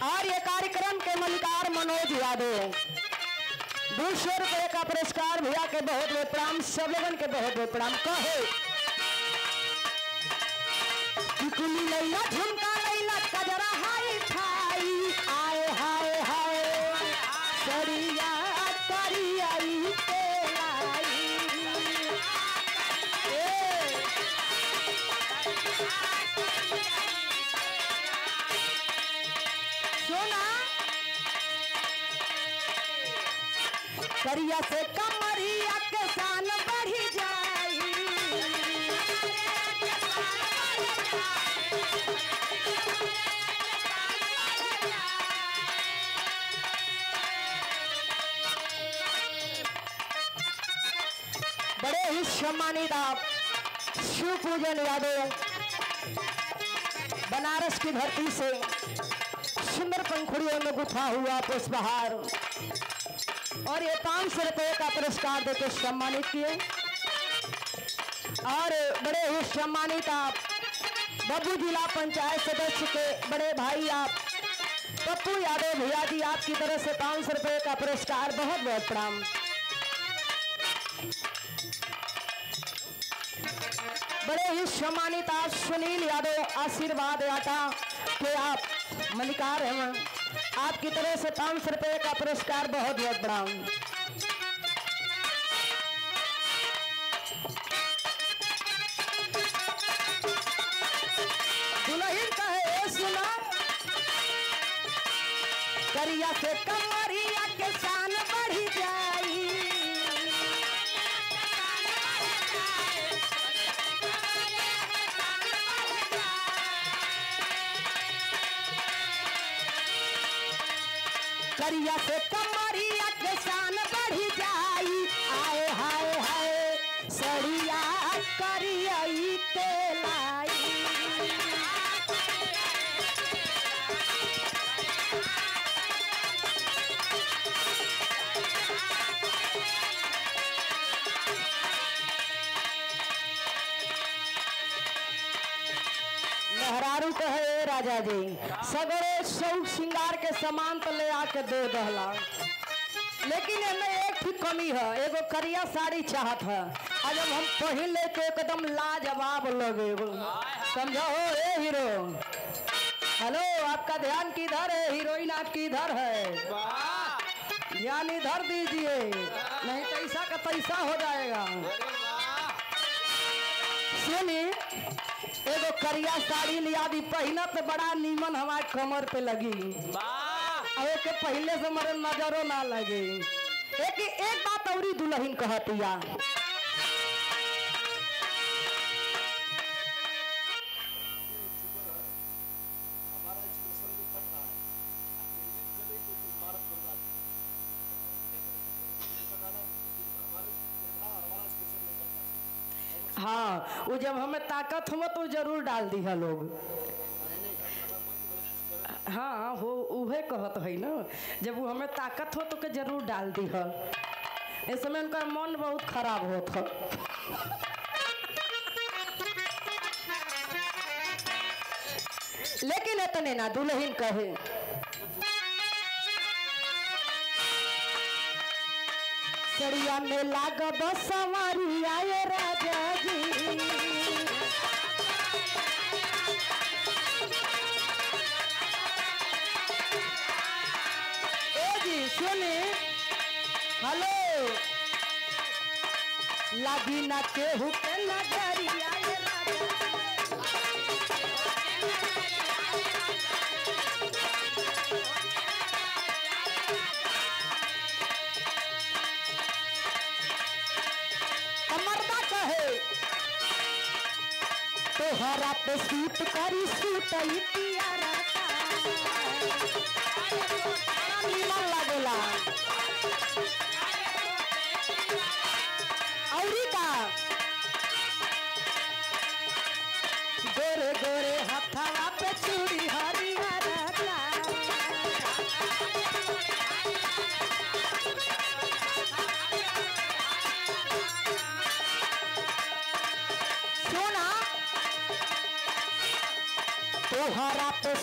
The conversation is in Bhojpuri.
और ये कार्यक्रम के मलिकार मनोज यादव 200 रुपये का पुरस्कार भैया के बहुत बहुत प्रणाम, सब लोगन के बहुत बहुत प्रणाम। कहे कुली लैला झुमका लैला कजरा हाय ठाई आए हाय हाय सरिया करियाई के लाई। सोना करिया से कमरिया के शान बढ़ी जाई। बड़े ही सम्मानित आप शिव पूजन यादव बनारस की धरती से सुंदर पंखुड़ियों में गुथा हुआ पुष्पहार और ये 500 रुपये का पुरस्कार देकर सम्मानित किए। और बड़े ही सम्मानित आप बब्बू जिला पंचायत सदस्य के बड़े भाई आप पप्पू यादव भैया जी, आपकी तरफ से 500 रुपये का पुरस्कार, बहुत बहुत प्रणाम। बड़े ही सम्मानित आप सुनील यादव आशीर्वाद आटा के आप मलिकार हैं, आपकी तरफ से 500 रुपये का पुरस्कार, बहुत बहुत प्रणाम। दुल्हन कहे सुना करिया से कमरिया के शान बढ़ी जाई। करिया से कमरिया के शान बढ़ी जाई आए हाय हाय सरिया करियाई के लाई। मेहरारू कहे राजा जी सगरे शौक श्रृंगार के सामान तो ले आके दे दहला, लेकिन एमे एक ही कमी है, एगो करिया साड़ी चाहत है और जब हम पहिन ले तो एकदम लाजवाब लगे, समझो हो ए हीरो। हेलो, आपका ध्यान किधर है? हीरोइन आपकी इधर है, ध्यान इधर दीजिए नहीं तैसा का तैसा हो जाएगा। सुनी एगो करिया साड़ी लिया दी पहना तो बड़ा नीमन हमारे कमर पे लगी और के पहले से मरे नजरों ना लगे। एक एक बात औरी दुल्हन कहतिया, हाँ वो जब हमें ताकत हो तो जरूर डाल दी है लोग। हाँ हो उहे कहत है ना, जब वो हमें ताकत हो तो के जरूर डाल दी है। इस समय उनका मन बहुत खराब होत है। लेकिन इतने ना दुल्हन कहे सरिया में लागब सवारिया ये राजा जी। ए जी सुनी, हेलो, लागी ना केहू के नजरिया ये राजा। तोहरा पे सूट करी सूट पियारा नीमन लागेला। औरी का गोरे गोरे हथवा पे चूड़ी हरिहरा सोना तोहरा पे